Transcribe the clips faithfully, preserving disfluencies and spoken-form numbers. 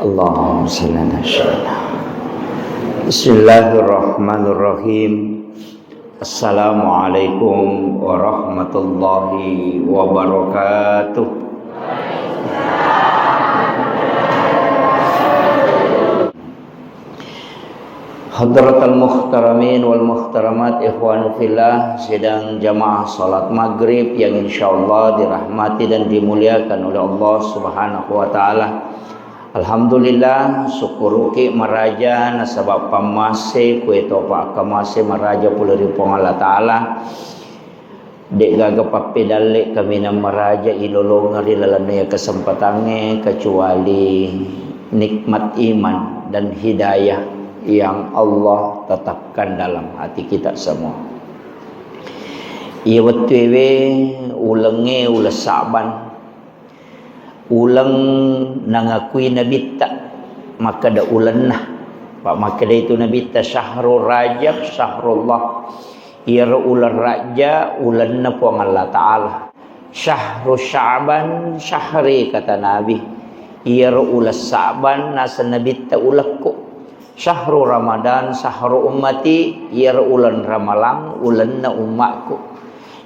Allahumma shalli ala sayyidina. Bismillahirrahmanirrahim. Assalamualaikum warahmatullahi wabarakatuh. Hadratal muhtaramin wal muhtaramat, ikhwanu fillah, sidang jamaah salat maghrib yang insyaallah dirahmati dan dimuliakan oleh Allah Subhanahu wa taala. Alhamdulillah, sukkuruki maraja nasaba pammase kuetopa akkamase maraja pole ri Puang Allah Taala. De'gaga pappedalle kaminang maraja ilolongeng ri lalenna iya kesempatangnge kecuali nikmat iman dan hidayah yang Allah tetapkan dalam hati kita semua. Iya wettuewe ulengnge uleng Sa'ban, uleng nangakui nabitta, makkeda ulenna. Pa makkeda itu nabitta, "Syahrul Rajab syahrullah." Iyaro uleng Rajja ulenna Puang Allah Ta'ala. "Syahru Sya'ban syahri," kata Nabi. Iyaro uleng Sa'ban naseng nabitta ulekku. "Syahru Ramadan syahru ummati," iyaro uleng Ramalang ulenna ummakku.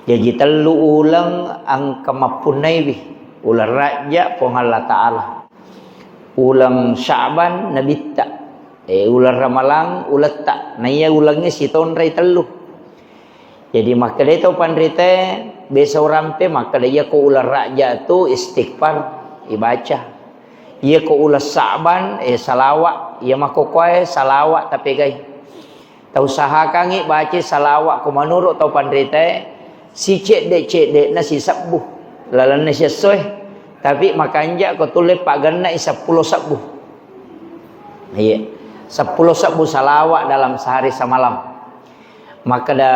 Jaji tellu uleng engka mappunnaiwi. Uleng Rajja Puang Allah Ta'ala, uleng Sya'ban nabitta, eh, uleng Ramalang uletta. Naiya ulengnge sitonrai tellu. Jadi makkedai tau panritae, biasa urampe makkeda, iyako uleng Rajja tu istighfar ibaca. Iyako uleng Sya'ban, eh, salawa, iya makkokkoe salawa tapegai. Tausahakangngi bacai salawa ko menurut tau panritae, sicedde-cedde'na sisebbu lalenna siessoe, tapi makanja ko tulle paggenna'i seppulo sebbu. Iya, seppulo sebbu salawa dalam sehari semalam. Makkeda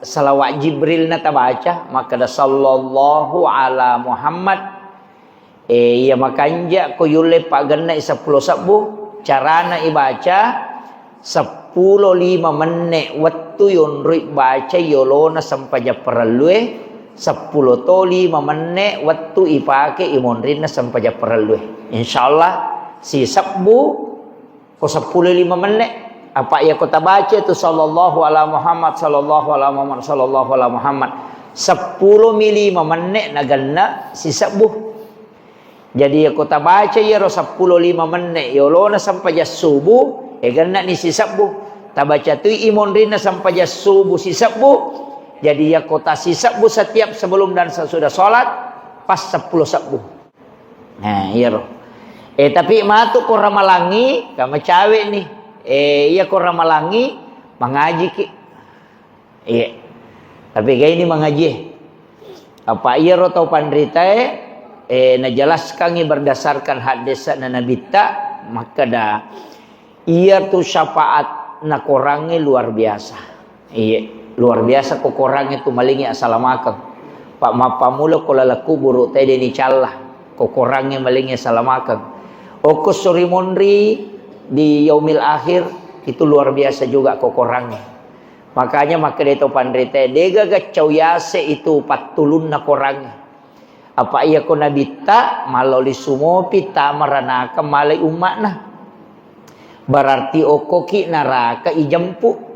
salawat Jibril na tabaca, makkeda, "Sallallahu ala Muhammad." Eh, iya makanja ko yulle paggenna'i seppulo sebbu, carana ibaca, seppulo lima menne wettu yonroi baca yolona sempajang parellue, seppulo to lima menne wettu ipake imonrinna sempajang parellue. Insyaallah sisebbu ko seppulo lima menne. Apa iya ko tabaca tu sallallahu ala Muhammad, sallallahu ala Muhammad, sallallahu ala Muhammad, seppulo mi lima menne nagenna sisebbu. Jadi iya ko tabaca iyaro seppulo lima menne yolona sempajang subuh, eh, gennani sisebbu. Tabaca tui imonrinna sempajang subuh sisebbu. Jadi iya ko tasisebbu setiap sebelum dan sesudah sholat, pas seppulo sebbu. Nah, iyaro. Eh, tapi matu ko ramalangi, kamacawe ni. Eh, iya ko ramalangi, mangajiki. Iya. Tapi gaini mangaji. Apa iyaro tau panritae, eh, najelaskangi berdasarkan haddese'na nabitta, makkeda, iyatu syafaat nakorangnge luar biasa. Iya, luar biasa ko korangnge tu malingi asalamakeng. Pa mappammula ko laleng kuburu tede ni calla, ko korangnge malingi asalamakeng. Okko suri monri di yaumil akhir itu luar biasa juga ko korangnge. Makanya makkeda to panritae, degaga cau yase itu pattulunna korangnge. Apa iya ko nabitta, maloli sumopi tama ranaka malai umma'na. Berarti okkoki naraka ijempu.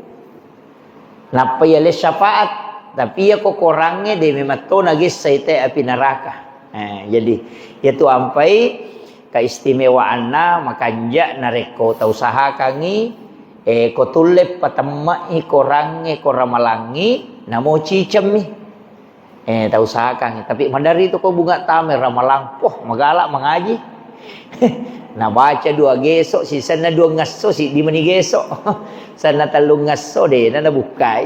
Nappa yale syafaat. Tapi iya ko korangnge de memang to nagessai te api naraka. Eh, jadi, iyatu ampai keistimewaanna makanja narekko tausahakangngi, eh, ko tulle patemme'i korangnge ko ramalangngi, namo cicemmi. Eh, tausahakangngi. Tapi maderri tu ko bunga tama ramalang, poh, magala mangaji. Nabaca dua geso, sisenna dua ngesso, siddi meni geso. Senna tellu ngesso, de na nabukkai.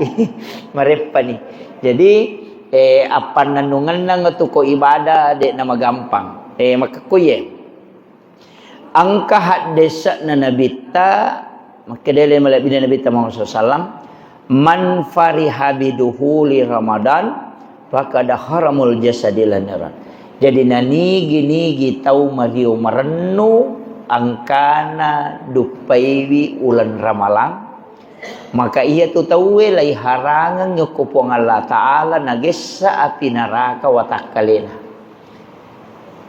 Mareppani. Jadi, eh, appannennungennang tu ko ibadah, de na magampang. Eh, makkekkuye. Engka haddese'na nabitta, makkedele malebbina nabitta Muhammad sallallahu alaihi wasallam, "Man fariha biduhuli Ramadan, faqad haramul jasadi lan niran." Jadi nanigi-nigi tau mario marennu engkana duppaiwi uleng Ramalang, maka iyatu tauwe laiharangeng yokko Puang Allah Ta'ala nagessa api naraka watakkalena.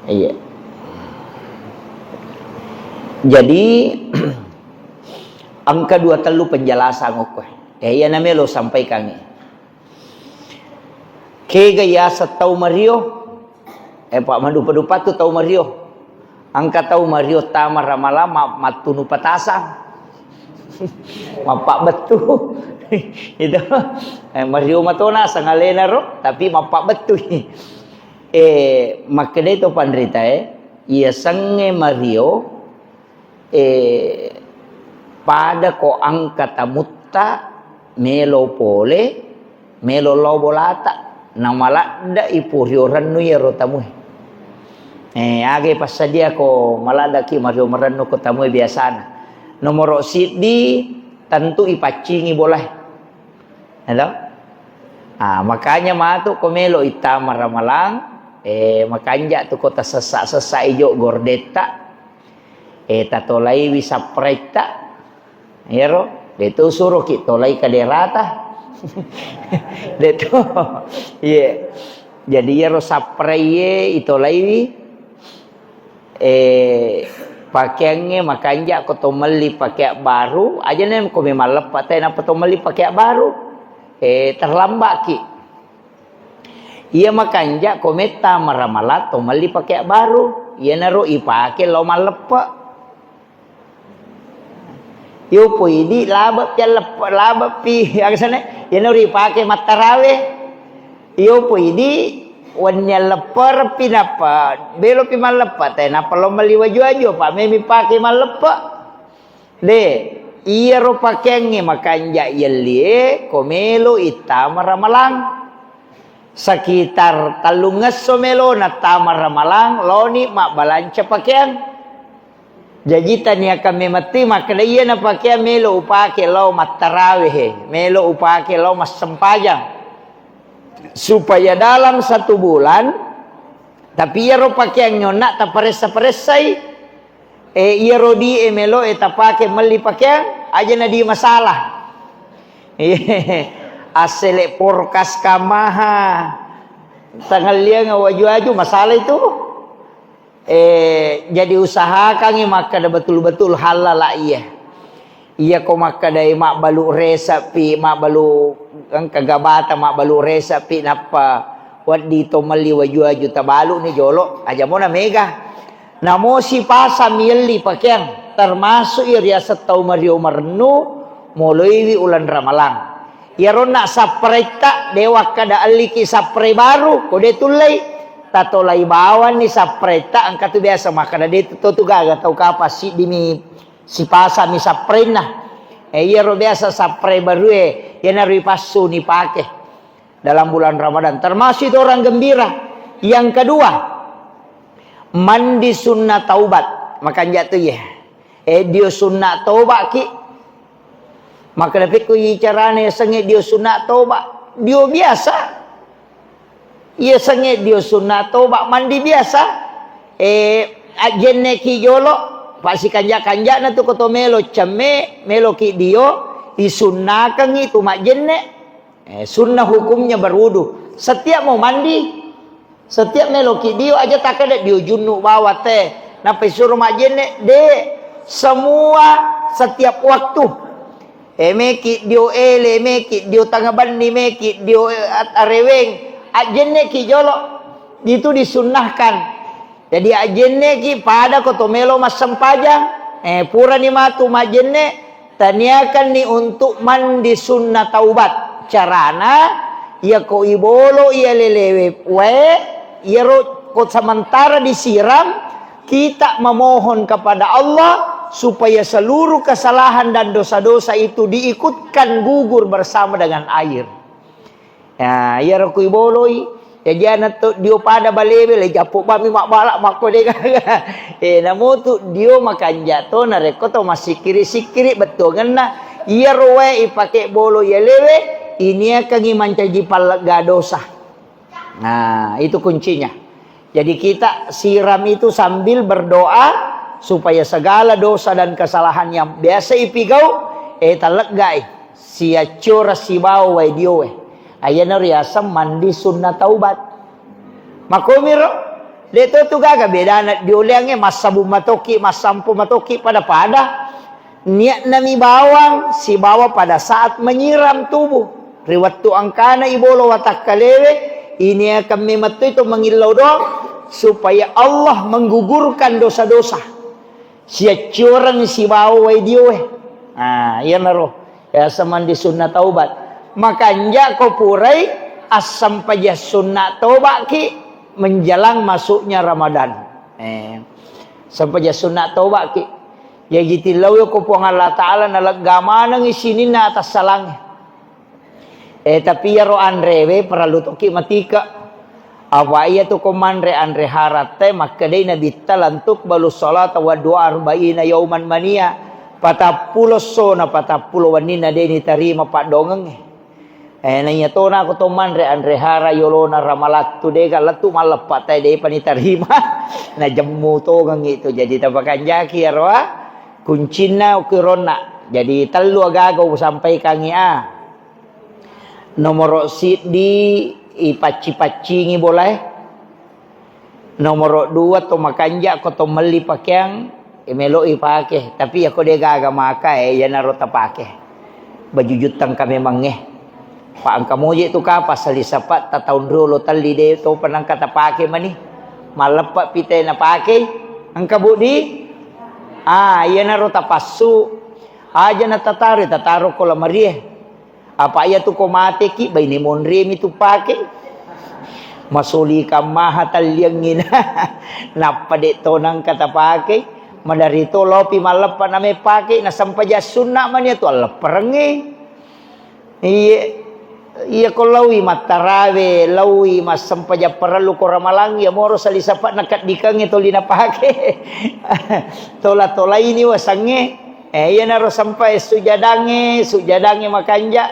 Iya. Jadi, engka dua tellu penjelasan okko. Eh, iya namelo sampaikangi. Kega yaseng tau mario? Eh, Pak, madupa-dupa tu tau mario. Engka tau mario tama ramalang ma-, mattunu patasang. Mappabbettu. Itu. Eh, mario matona sangalena ro, tapi mappabbettu. Eh, makkedai to panrita, eh, iya sengnge mario, eh, pada ko engka tamutta melo pole, melo lao bolata, namaladde'i purio rennu iyaro tamue. Eh, aga passadia ko maladdeki mario marennu ko tamue biasana. Nomoro siddi, tentu ipaccingi bolae. Halo? Ah, makanya matu ko melo ittama ramalang, eh, makanja tu ko tasessa-sessa ijo gordetta, eh, tatolaiwi sapraitta. Iyaro, de tu suroki tolai kaderata. De tu. Iya. Jadi iyaro sapraie itolaiwi, eh, pakeangnge makanja ko to melli pakeang baru, aja ne ko memang leppa te napa to melli pakeang baru. Eh, terlambat ki. Iya makanja ko metta maramalang to melli pakeang baru, iyanaro ipake lao malleppe. Iyo poidi labe'pi alleppe-, labe'pi, agasana, iyanaro ipake mattarawe. Iyo poidi wenni alleppereppi nappa belopi malleppe, te nappa lao melli waju-waju, apa memi pake malleppe. De, iyaro pakeangnge makanja yellie ko melo ittama ramalang. Sekitar tellungesso melo nattama ramalang, loni mabbalanca pakeang. Jaji taniakan memetti makkeda, "Iyana pakeang melo upake lao mattarawehe, melo upake lao massempajang." Supaya dalam satu bulan, tapi iyaro pakeang nyonna taparessa-paressai, eh, iyaro di e melo e tapake melli pakeang, aja na di masalah. Assele porkas kamaha, tangalliang waju-waju, masalah itu. Eh, jadi usahakangngi makkeda betul-betul halala iya. Iya ko makkedai mabbalu resepi, mabbalu engka gabata, mabbalu resepi, nappa wedding to melli waju-waju tabalu ni jolo, aja mona mega. Namo sipasa mielli pakeang, termasuk iya riaseng tau mario marennu, moloiwi uleng ramalang. Iyaronna sapparaitta, de wakkada elliki sapparai baru, ko de tullei, tatolai bawanni sapparaitta, engka tu biasa makkada de tu, to tu gaga tau kapang siddimi sipasami sapparainna. Eh, iyaro biasa sapparai barue, iyanaro ipassu nipake dalam bulan Ramadan. Termasuk itu orang gembira. Yang kedua, mandi sunnah taubat. Makanja tu iya. Eh, dio sunnah taubat ki. Makkeda pekko i carana yasengnge dio sunna toba, dio biasa. Yasengnge dio sunna toba mandi biasa. Eh, ajjenneki jolo, pasikanja-kanjana tu ko to melo cemme, meloki dio, isunnakengngi tu majjenne. Eh, sunnah hukumnya berwudu. Setiap mau mandi, setiap meloki dio aja takkeda dio junnu bawang te, nappa isuro majjenne, de, semua setiap waktu. Eh, meki dio ele, meki dio tangabenni, meki dio, eh, at-, areweng, ajjenneki jolo. Itu disunnahkan. Jadi ajjenneki pada ko to melo massempajang, eh, purani matu majjenne, taniakanni untuk mandi sunna taubat. Carana, iyako ibolo iya lelewe wae, iyaro ko sementara disiram, kita memohon kepada Allah supaya seluruh kesalahan dan dosa-dosa itu diikutkan gugur bersama dengan air. Ya, iyaro ku iboloi, ya, jana to dio pada balewe, le jappo bami mabbala makko de gaga. Eh, namotu dio makanja to, narekko to massikkiri-sikkiri bettuangenna, iyaro wae ipake bolo iya lewe, iniakangi mancaji pallegga dosa. Nah, itu kuncinya. Jadi kita siram itu sambil berdoa supaya segala dosa dan kesalahan yang biasa ipigau, eh, taleggai. Siaccora sibawa wae diowe. Ayana riaseng mandi sunna taubat. Makomiro, De' to tu gaga bedana dioleangnge, massabung matoki, massampo matoki, pada-pada. Niatnami bawang sibawa pada saat menyiram tubuh. Ri wettu angkana ibolo watakkalewe, iniakan memetto itu mengillau doang supaya Allah menggugurkan dosa-dosa. Siaccioreng sibawa wae dioe. Nah, iyanaro yaseng mandi sunna taubat. Makanja ko purai assampajang sunna tobaki menjelang masuknya Ramadan. Eh, sampajang sunna tobaki. Jaji tillau ko Puang Allah Ta'ala nalegga manengi sininna atassalangnge. Eh, tapi iyaro anrewe parellu tokki matika. Apa iya tu ko manre anre haratte, makkedai Nabitta, "Lan tuqbalu salata wa du'a arba'ina yauman mania." Patappulo essona, patappulo wenninna de' nitarima paddongengnge. Eh, naiya tona ko to manre anre hara yolona ramalattu, de' ga lettu malleppa te, de' pa nitarima. Najemmu tongengngi tu. Jadi tapakanjaki iyaro, ah, kuncinna ukironna. Jadi tellu agaga usampaikangngi, ah. Nomoro siddi, ipacci-paccingi bolae. Nomoro dua, to makanja ko to melli pakeang, e, melo ipake. Tapi iyako de' gaga maka, e, iyanaro tapake. Baju juttang ka memangnge. Pa engka moje tu kapa sali sapa ta taun riolo telli de' to pa nengka tapake mani. Malleppa pite napakei. Engka budi? Ah, iyanaro tapassu. Aja natataro, tataro ko lamarie. Apa iya tu ko mateki, baine monremi tu pake. Masoli kammaha talliangngi na. Nappa de' to nengka tapake. Maderri to lopi malleppa name pake, nasampajang sunna mani tu allepperengnge. Iye, iya ko laui mattarawe, laui massempajang parellu ko ramalang, iya moro sali sapa nakeddikengnge toli napake. Tola-tolaini wasengnge. Eh, iyanaro sampai sujadangnge, sujadangnge makanja.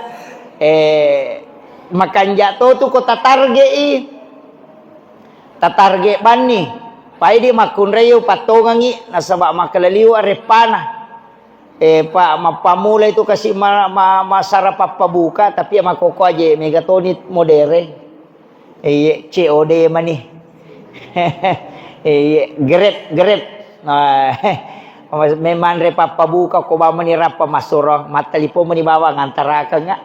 Eh, makanja to tu ko tatarge'i. Tatarge banni. Paidi makkunrai upattongengngi nasaba makkalaliwa reppana. Eh, pa, mappammula itu kasi ma, ma, masara pappabuka, tapi ya makkokko aje mega toni modere. Iye, C O D mani. Iye, Grab, Grab. Nah, memanre pappabuka ko bawang mani rappa massuro, mattelipong mani bawang antarakeng, ah.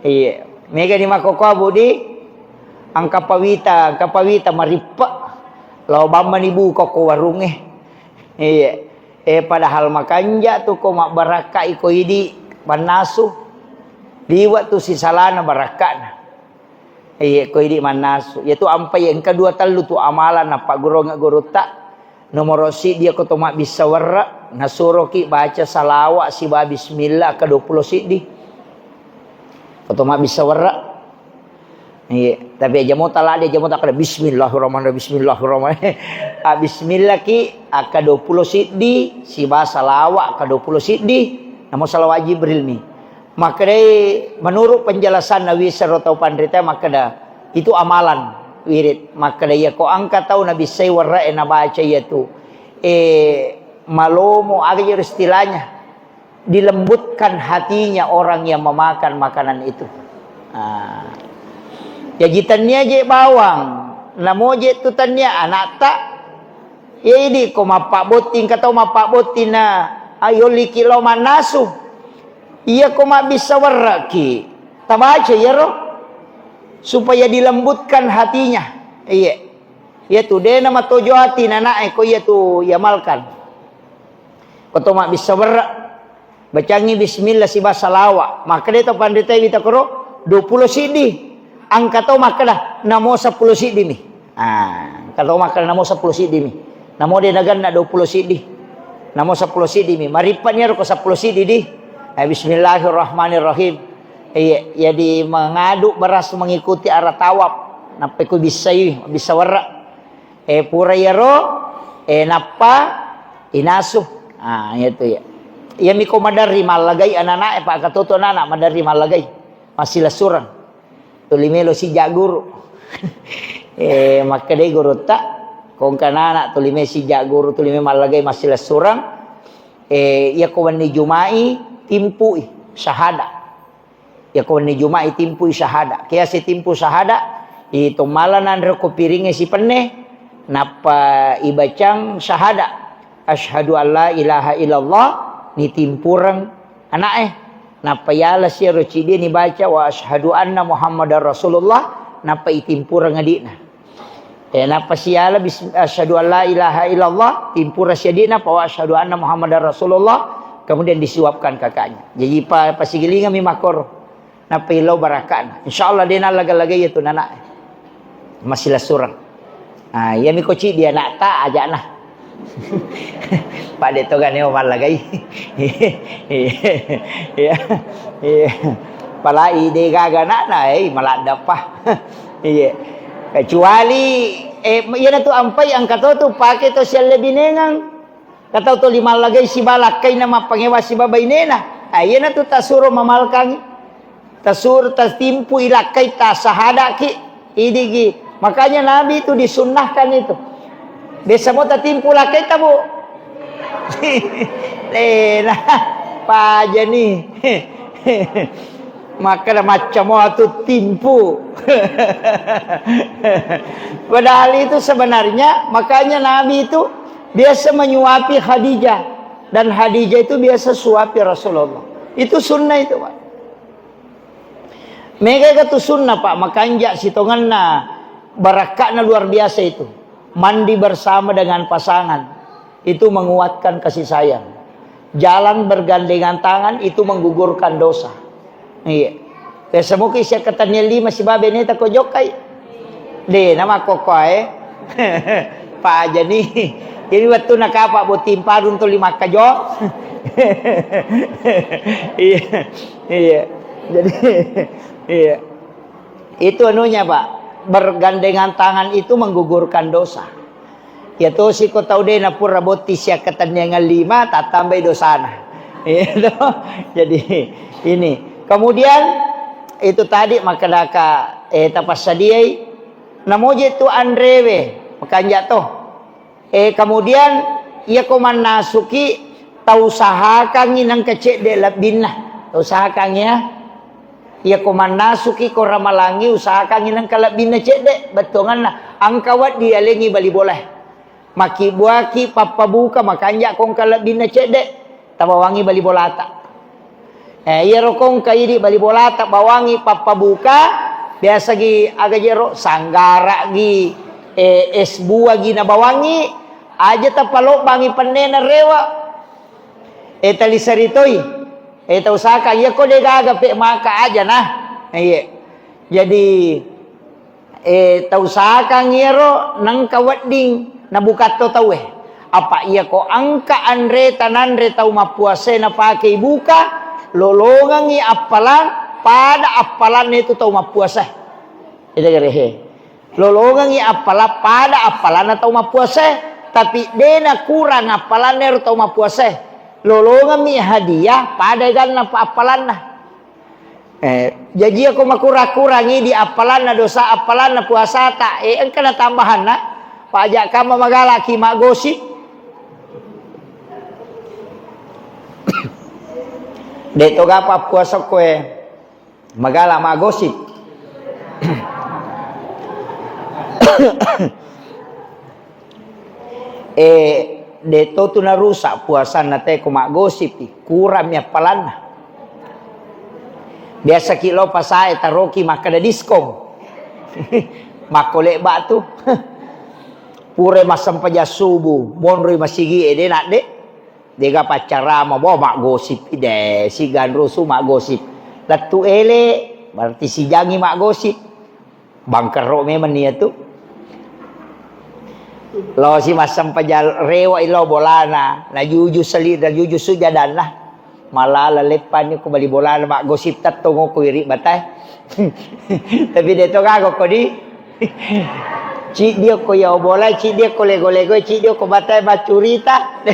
Iye, mega ni makkokko budi, engka pawita, engka pawita marippe. Lao bawang mani buka ko warungnge. Iye. Eh, padahal makanja tu ko mabbarakkai ko idi mannasu. Liwa tu sisalana barakkana. Iye, ko idi mannasu. Iyatu ampai engka dua tellu tu amalan nappagguruangnge gurutta. Nomoro siddi ko to mabbissa werre, nasuroki baca salawa siba bismillah ka dua pulo siddi. Ko to mabbissa werre. Iya, tapi aja mo talade, aja mo takkeda, "Bismillahirrahmanirrahim, bismillahirrahmanirrahim." Ah, bismillah ki, akka dua pulo siddi, siba salawa, akka dua pulo siddi, namo salawa Jibril mi. Makkedai, menurut penjelasan Nabi Sero tau panrita, makkeda, itu amalan wirid. Makkeda, iya ko engka tau nabissai werre e nabaca iya tu. Eh, malomo, aga jero istilahnya? Dilembutkan hatinya orang yang memakan makanan itu. Ah. Jaji tennia je bawang, namo je tu tennia anakta. Ya idi ko mappabbotting, engka tau mappabbotting na, ayo liki lao mannasu. Iya ko mabbissa werreki, tabaca iyaro supaya dilembutkan hatinya. Iya. Iya tu dena matojo ati nanae ko iya tu iamalkan. Ko to mabbissa werre. Bacangngi bismillah siba salawa. Makkeda to panrita wita koro, dua pulo siddi. Engka to makkeda, namo seppulo siddi mi. Ah, engka to makkeda, namo seppulo siddi mi. Namo de naganna dua pulo siddi. Namo seppulo siddi mi. Marippa ni ero ko seppulo siddi di. Eh, bismillahirrahmanirrahim. Iya, jadi mengadu beras mengikuti arah tawaf. Nappa ku bissai, bissa werre. Eh, pura iyaro, eh, nappa inasu. Ah, iya tu ya. Iya miko maderri mallagai anak-anak, eh, Pak Katoto anak-anak maderri mallagai. Massilessureng. Tuli melo sijak guru. Eh, makkedai gurutta, kongka anak-anak tuli me sijak guru, tuli me mallagai massilessureng. Eh, iya ko wenni Jumai, timpui syahada. Yako wenni Juma'i timpui syahada. Kiasi timpu syahada, i tommala nanre ko piringnge sipenne, Nappa ibacang syahada, "Asyhadu alla ilaha illallah," nitimpureng ana'e. Nappa yala siaro cidie nibaca, "Wa asyhadu anna Muhammadar Rasulullah," nappa itimpureng adi'na. Eh, nappa siala bis-, "Asyhadu alla ilaha illallah," timpura siadi'na, "Wa asyhadu anna Muhammadar Rasulullah," kemudian disuapkan kakaknya. Jadi pa-, pasigilingami makkoro. Nappa illau barakka'na. Insyaallah de nallaga-lagai iyatu nana. Masih lasurang. Ah, iyami koci dia nak ta ajana. Pak de to gane mallagai. Iya. Iya. Palai de gaga anakna, eh, maladda pa. Iya. Kecuali, eh, iyana tu ampai angka to tu pake to sialle binengang. Katau toli mallagai siba lakkaina mappangewa siba bainena. Ah, iyana tu tasuro mamalkangi. Tasuro tatimpu ilakkai tasahadaki. Idigi. Makanya Nabi itu disunnahkan itu. Biasa mo tatimpu lakkai tabu. Lena. Pajani. Makkeda macca mo atu timpu. Padahal itu sebenarnya, makanya Nabi itu biasa menyuapi Khadijah. Dan Khadijah itu biasa suapi Rasulullah. Itu sunnah itu, Pak. Mega itu sunnah, Pak. Makanja sitongenna, barakka'na luar biasa itu. Mandi bersama dengan pasangan. Itu menguatkan kasih sayang. Jalan bergandengan tangan itu menggugurkan dosa. Iya. Biasa muki sia ketannia lima sibabe neta ko jokkai. De, nama kokkoe. Pajani. Jadi waktu nakapa botting parung tu lima kajo. Iya. Iya. Jadi, iya. Itu anunya, Pak. Bergandengan tangan itu menggugurkan dosa. Ya tosi ko tau de napura botti siakkatenniangan lima, tattambai dosana. Iya to? Jadi, ini. Kemudian, itu tadi makkedaka, eh, tapassadiai, namoje tu anrewe, makanja to. Eh, kemudian, iya ko mannasuki, tausahakangi nengka cedde lebbinna. Tausahakangi ya. Iyako mannasuki ko ramalangngi, usahakangngi nengka lebbinna cedde, bettuanganna engka wedding yalengngi bali bolae. Makkibbuaki pappabuka, makanja ko engka lebbinna cedde, tabawangngi bali bolata. Eh, iyaro ko engka idi bali bolata bawangngi pappabuka, biasagi aga jero, sanggara gi, eh, es buah gi nabawangngi, aja tapalobbangi pennena rewa. Eh, taliseri toi. Eh, tausahakang, iyako de gaga pe maka aja nah. Iye. Jadi, eh, tausahakang iyaro nengka wedding nabukatto tauwe. Apa iyako engka anre tananre tau mappuasae napakei buka, lolongengngi appalang, pada appalanna itu tau mappuasae. Ede gare he. Lolongengngi appala-, pada appalanna tau mappuasae, tapi de nakurang appalanna ero tau mappuasae. Lolongemmi hadiah pada eganna pa-, appalanna. Eh, jaji ako makurang-kurangi di appalanna dosa, appalanna puasata, eh, engka na tambahanna, paja kamma magalaki maggosip. De to gapa puasa koe. Magala maggosip. Eh, de to tu narusak puasanna te ko maggosip, kurang mi appalanna. Biasa ki lo pasae taroki makkeda diskon. Makko lebba tu. Pura massempajang subuh, monroi masigi e de nak de. Dega paccarama, bo, maggosip, de, siganrusu maggosip. Lettu ele, berarti sijangi maggosip. Bangkerro memang nia tu. Lo si massempajang rewa ilo bolana, najuju seli, najuju sujadanna. Malala leppani ko bali bolana maggosip tettong ko iri batai. Tapi de to gago ko di. Ciddi ko ya bola, ciddi ko lego-lego, ciddi ko batai maccurita.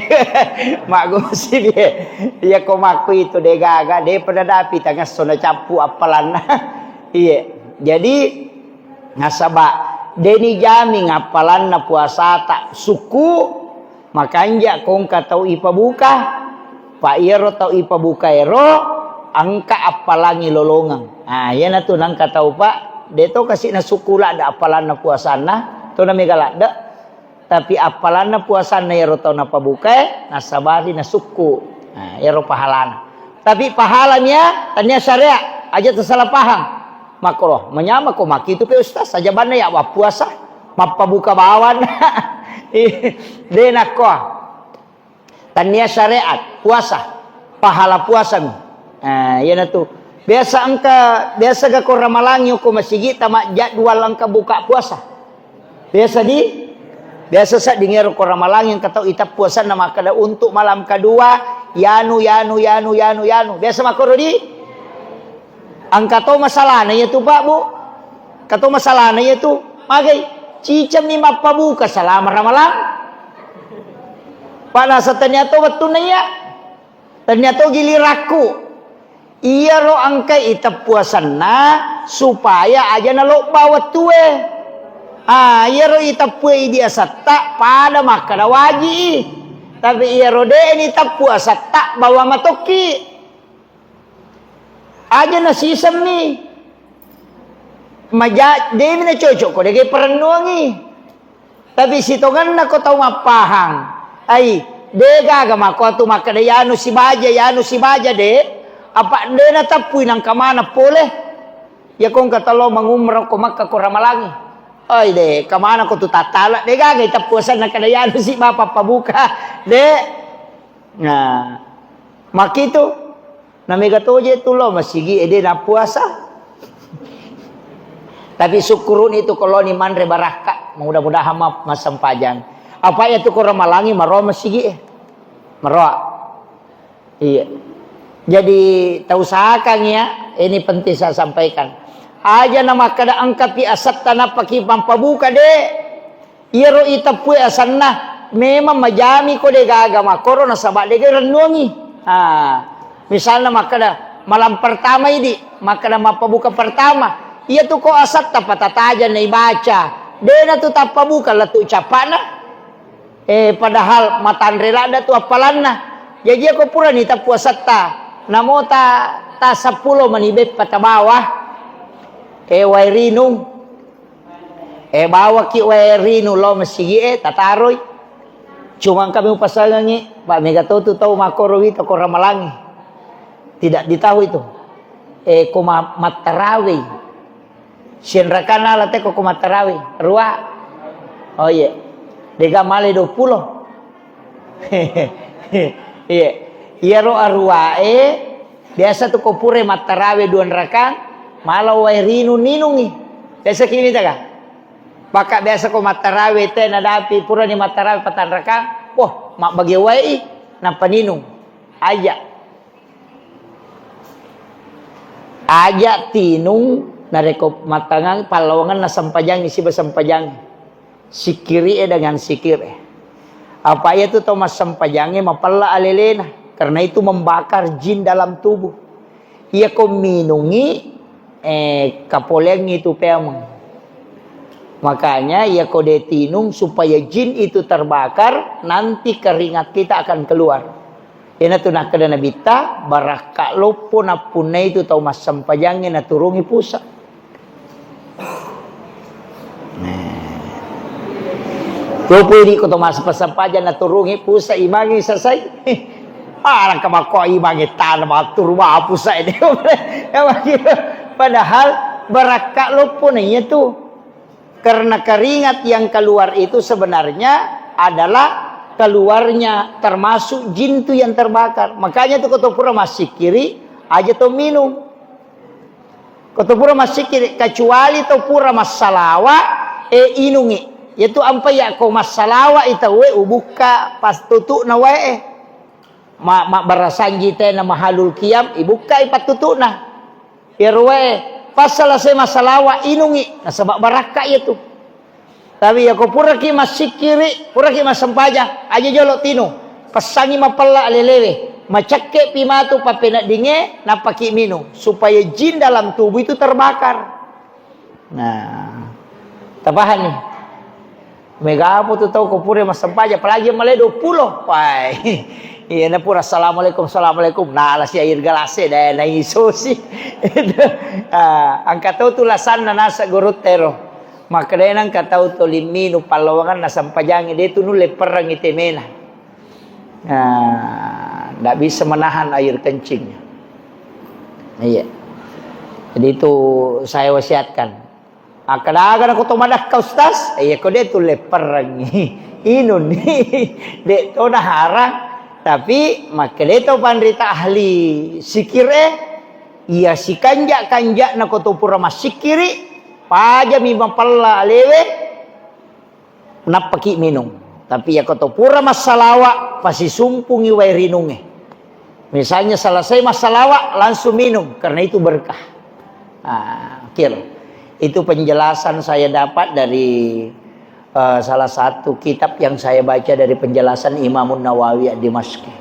Maggosip ye. Iya ko makku itu de gaga, de pada dapi tangasso na cappu appalanna. Iye. Jadi nasaba de ni jaming appalanna puasata sukku. Makanja ko engka tau ipabuka, pa iyaro tau ipabuka ero engka appalangi lolongeng. Ah, iyanatu nengka tau, Pak, de to kasi nasukku ladde appalanna puasanna, to na mega ladde. Tapi appalanna puasanna iyaro tau napabukae, nasabari nasukku. Nah, iyaro pahalana. Tapi pahala mia, tania syariat, aja tersalah paham. Makro, menyama ko makitu pe ustaz, aja banna ya wappuasa, mappabuka bawan. De nakko. Tania syariat, puasa, pahala puasami. Nah, iyanatu. Biasa engka, biasa ga ko ramalangi ko masigi tama jadwal engka buka puasa. Biasa di, biasa sedding ero ko ramalangi engka tau ita puasanna makkeda untuk malam kedua, yanu, yanu, yanu, yanu, yanu. Biasa makkoro di? Engka to masalahna iyatu, Pak, Bu. Engka to masalahna iyatu. Magai, cicemmi mappabuka selama ramalang. Pak, nasa tania to wettunna iya. Tania to gilirakku. Iyaro engka iteppu asenna supaya aja nalobba wettue. Ah, iyaro iteppue idi asetta pada makkeda waji. Tapi iyaro de ni teppu asetta bawa matokki. Aja nasisemmi. Maja-, demi nacocok ko dege perennuangi. Tapi sitongenna ko tau mappahang. Ai, de gaga mako atu makkeda yanu sibaja, yanu sibaja de. Apa de nateppui nangka mana pole. Ya ko engka talo mangumrah ko Makkah ko ramalangi. Ai de, kamana ko tu tattala de gaga iteppu asenna kada yanu si bapa pabuka. De. Nah, makitu. Na mega toje tu lo masigi ede na puasa. Tapi syukuruni tu koloni manre barakka, mudah-mudahan ma-, massempajang. Apa ya tu ko ramalangi maroa masigi e. Maroa. Iya. Jadi tausahakan ya, ini penting saya sampaikan. Aja na makkeda engka pi asetta napaki pampabuka de. Iyaro iteppue asenna, memang majami ko de gaga makkoro nasaba de ga rennuangi. Ah, misalna makkeda malam pertama idi, makkeda mappabuka pertama. Iya tu ko asetta patataja na ibaca. De na tu tappabuka lettu cappana. Eh, padahal matanre ladda tu appalanna. Jaji ko purani teppu asetta, namo ta, ta seppulo mani beppa tabawa. Eh, wae rinung. Eh, bawaki wae rinu lao masigi e, tataroi. Cuma kami upasangangi, Pak, mega to tu tau makkoro wita ko ramalangi. Tidak ditahu itu. Eh, ko ma-, mattarawei. Sianrakana la teko ko mattarawei. Rua. Oh iya. Dega male dua puluh. Iya. Iyaro aruae, biasa tu ko pura mattarawe dua rakang, mala wae rinu ninungi. Biasa ki mita ka? Maka biasa ko mattarawe te nadapi purani mattarawe patang rakang, wah, mabbage wae i, nappa ninung. Aja. Aja tinung narekko mattangang pallawangenna sempajangngi siba sempajangngi. Sikkiri'e dengan sikir'e. Apa iya tu tau massempajangnge mapella alelena, karena itu membakar jin dalam tubuh. Iya ko minungi, eh, kapoleangngi tu peameng. Makanya iya ko de tinung supaya jin itu terbakar, nanti keringat kita akan keluar. Iyanatu nakkeda Nabitta, barakka loppo nappunnai tu tau massempajangnge naturungi pusa. Nah. Loppo idi ko tau massempajang naturungi pusa, imangi sasai. Ah, rangka makko imangi tanah maturu ma pusa ini. Padahal barakka loppo na iya tu. Karena keringat yang keluar itu sebenarnya adalah keluarnya termasuk jin tu yang terbakar. Makanya tu ko to pura massikiri, aja to minum. Ko to pura massikiri, kecuali to pura massalawa, e inungi. Yaitu ampai ya ko massalawa i tauwe ubukka pas tutu'na wae. Ma-, mabbarasanji tena mahalul qiyam, ibukkai pattutu'na. Iyaro wae, passala se massalawa inungi, nasaba barakka iyatu. Tapi yako puraki massikkiri, puraki massempajang, aja jolo tinu. Passangi mapella alelewe, macakke pi matu pappeneddinge, nappaki minung, supaya jin dalam tubuh itu terbakar. Nah, tapahani? Mega apa tu tau ko pura massempajang, apalagi yang malai dua puluh. Wai. Iya, na pura assalamualaikum, assalamualaikum. Nah, lasi air gelas e, dai, na iso si. Ah, angka tau tu lasanna nasa guru tero. Makkedai nengka tau toli minung pallawangenna sempajangnge, de' tu nulle perrengngi temena. Nah, ndak bisa menahan air kencingnya. Iya. Jadi itu saya wasiatkan. Akkadaga nako to madakka, Ustaz? Iya, ko de' tu lepperengngi. Inunni. De' to naharang. Tapi makkeda to panrita ahli sikir e, iya sikanja-kanja'na ko to pura massikkiri, pajami mapella alewe, nappaki minung. Tapi iya ko to pura massalawa, pasisumpungi wae rinungnge. Misalnya selesai massalawa, langsung minum, karena itu berkah. Ah, kira. Itu penjelasan saya dapat dari, eh, salah satu kitab yang saya baca dari penjelasan Imamun Nawawi Ad-Dimashqi,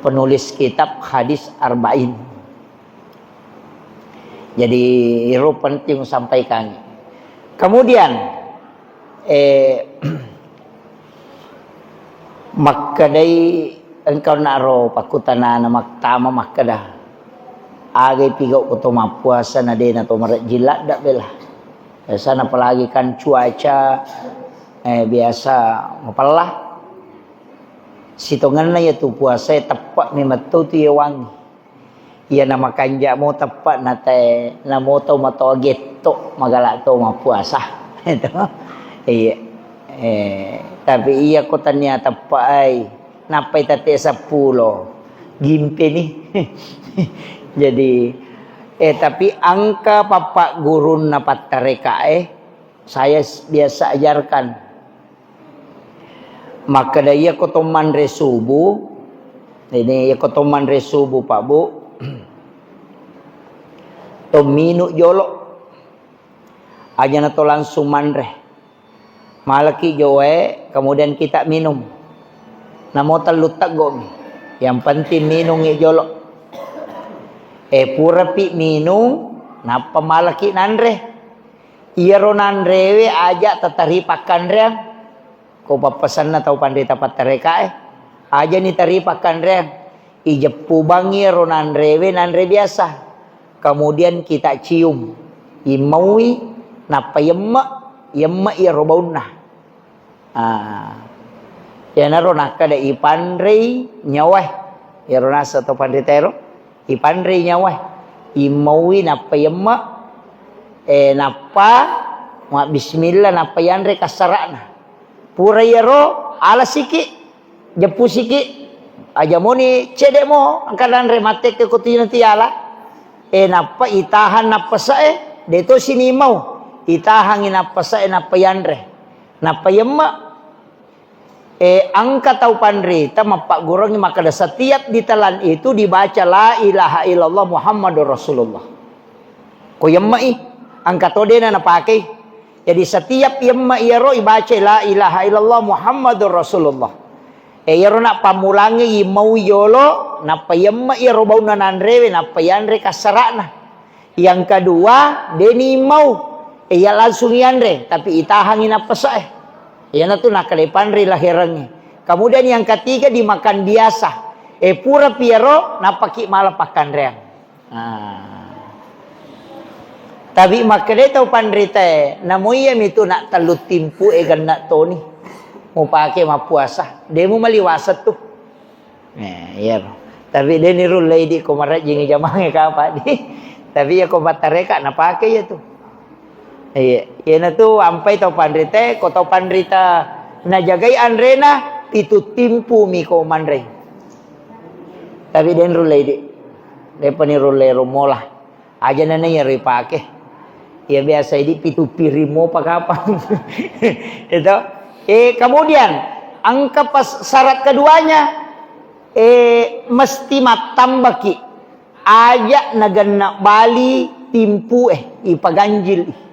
penulis kitab Hadis Arba'in. Jadi, itu penting sampaikan. Kemudian, eh, makkedai engkau naro pakkutanana mattama makkeda, "Agai pigau ko to mappuasa na dena to marejjing ladda bela." Biasana apalagi kan cuaca, eh, biasa mapella. Sitongenna iya tu puasa e teppe' memetto tu iya wangi. Iya na makanja' mo teppe' na te, na mo tau matoa getto' magala' to mappuasa. Itu. Iya. Eh, tapi iya ko tania teppe' ai, nappai tette' seppulo. Gimpeni. Jadi, eh, tapi engka pappaggurunna pattareka e, saya s-, biasa ajarkan. Makkeda iya ko to manre subuh, ini iya ko to manre subuh, Pak Bu, to minung jolo. Aja na to langsung manre. Malaki jo wae, kemudian kita minum. Namo tellu teggo'mi. Yang penting minungngi jolo. Eh, purapi minung, nappa malaki nanre. Iyaro nanrewe aja tatari pakkanreang. Ko pappasenna tau panrita pattarekae, ajani tari pakkanreang. Ijeppu bangngi ro nanrewe nanre biasa. Kemudian kita cium. Immaui, nappa yemme, yemme iyaro baunna. Ah. Iyanaro nakkeda ipanrei nyawae. Iyaro nasa tau panrita ero. Ipanrei nyawae, immaui nappa yemme, eh, nappa mabbismillah, nappa yanre kassara'na. Pura iyaro, ala siki, jeppu siki, aja moni cedde' mo, engka nanre mattekke ko tujuna tiala. Eh, nappa itahang nappase'e, de' to sini mau. Itahangi nappase'e, nappa yanre. Nappa yemme, Eh, engka tau panrita mappagguruangngi makkeda, setiap ditelan itu dibaca, "La ilaha illallah Muhammadur Rasulullah." Ko yemme'i, engka to de'na napakei. Jadi, setiap yemme' iyaro ibaca, "La ilaha illallah Muhammadur Rasulullah." Eh, iyaro na pammulangngi immau yolo, nappa yemme' iyaro baunna nanrewe, nappa yanre kassara'na. Yang kedua, de'ni mau, eh, iya langsung yanre, tapi itahangi nappase'e. Iyanatu nakkeda ipanrei laherengnge. Kemudian yang ketiga dimakan biasa. Eh, pura piaro, nappaki mala pakkanreang. Ah. Tapi makkeda tau panritae, namo iyami tu nak tellu timpu e genna toni. Mupake mappuasa. De'mu maliwaseng tu. Eh, iya. Tapi de'ni rullei di ko marejjingi jamangnge kapang di. Tapi iya ko pattareka napake iya tu. Iya, iyanatu ampai tau panrita, ko tau panrita najagai anrena, pitu timpu mi ko manre. Tapi de'ni rullei di. De'pa ni rullei rumola. Aja nana iya ripake. Iya biasa idi pitu piring mopa kapang. Itu. Eh, kemudian engka pas syarat keduanya, eh, mesti mattambaki. Aja nagenna bali timpu eh, ipaganjil.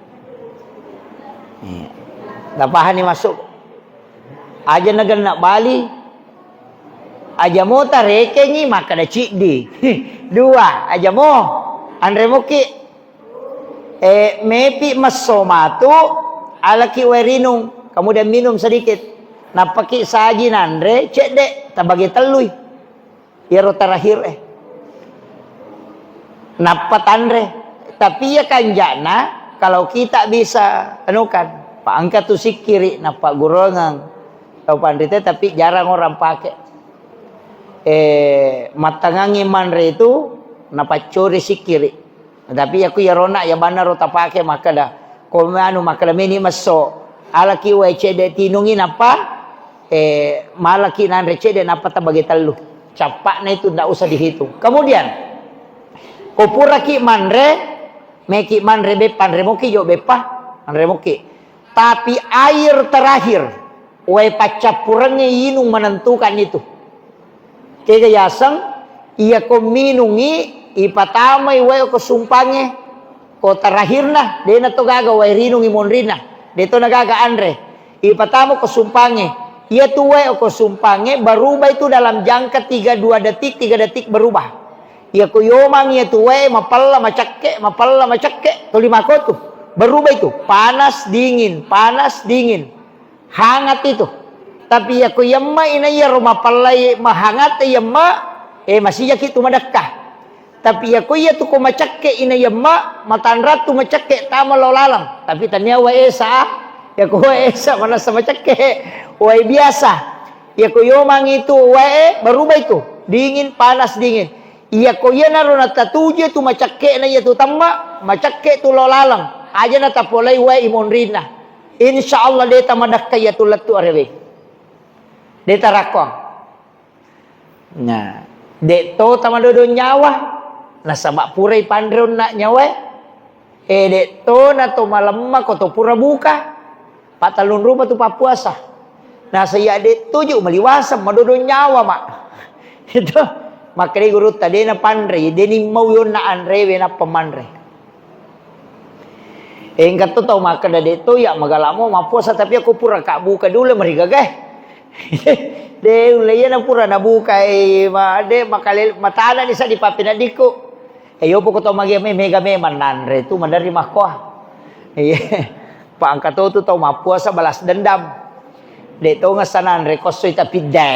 Eh, napahani masuk. Aja nagenna bali, aja mo tarekengngi makkeda ciddi. Dua, aja mo. Anre moki. Eh, mepi messo matu, alaki wae rinung, kemudian minum sedikit. Nappaki saji nanre, cedde, tabage tellui. Iyaro terakhir eh. Nappa tanre. Tapi iya kanja'na, Kalau kita bisa, anu kan, pa engka tu sikkiri, nappa gurungeng tau panrita, tapi jarang orang pakai. Eh, mattangangi manre itu, napaccori sikkiri. Tapi aku ya rona, ya banna ro tapake makkeda, ko anu makkeda meni messo, alaki wae cedde tinungi nappa, eh, malaki nanre cedde nappa tabage tellu. Cappakna itu ndak usah dihitung. Kemudian, ko puraki manre, meki manre beppa, anre moki jo beppa, anre moki. Tapi air terakhir, wae paccappurengnge inung menentukan itu. Kega yaseng, iya ko minungi, ipatamai wae ko sumpangnge, ko terakhirna, dena to gaga wae rinungi monrinna, de to na gaga anre. Ipatama ko sumpangnge, iya tu wae ko sumpangnge berubah itu dalam jangka tiga, dua detik, tiga detik berubah. Iya ko yomang iya tu wae mapella macakke, mapella macakke, tuli makotu. Berubah itu, panas dingin, panas dingin. Hangat itu. Tapi iya ko yemma ina iya ro mapellai mahangat yemma, eh, masijaki tu madekka. Tapi iya ko iya tu ko macakke ina yemma, matanra tu macakke tama lao laleng. Tapi tania wae esa, ah. Iya ko wae esa manassa macakke, wae biasa. Iya ko yomang itu wae berubah itu, dingin, panas, dingin. Iya ko iyanaro natatuju tu macakke'na iya tu tamma, macakke tu lao laleng. Aja natapolai wae imonrinna. Insya Allah de tamadakka iya tu lettu arewe. De tarakkoang. Nah, de to tamadodong nyawa. Nasaba purai panre onna nyawae. Eh, de to na to malemma ko to pura buka. Pattallung rupa tu pappuasa. Nasa iya de toju maliwaseng madodong nyawa, Mak. Itu makkeda gurutta de na panre, de nimmau yonna anrewe nappa manre. Eh, engka to tau makkeda de to iya magalamo mappuasa tapi aku pura ka buka dulu marigagae. De ulle iya na pura nabuka, eh, ma de makale matana ni sa di pappeneddikku. Eh, yopo ko tau mage me-, mega memang nanre tu maderri makkoa. Iya. Pa engka to tu tau mappuasa balas dendam. De to ngessa nanre kossoi tapi de.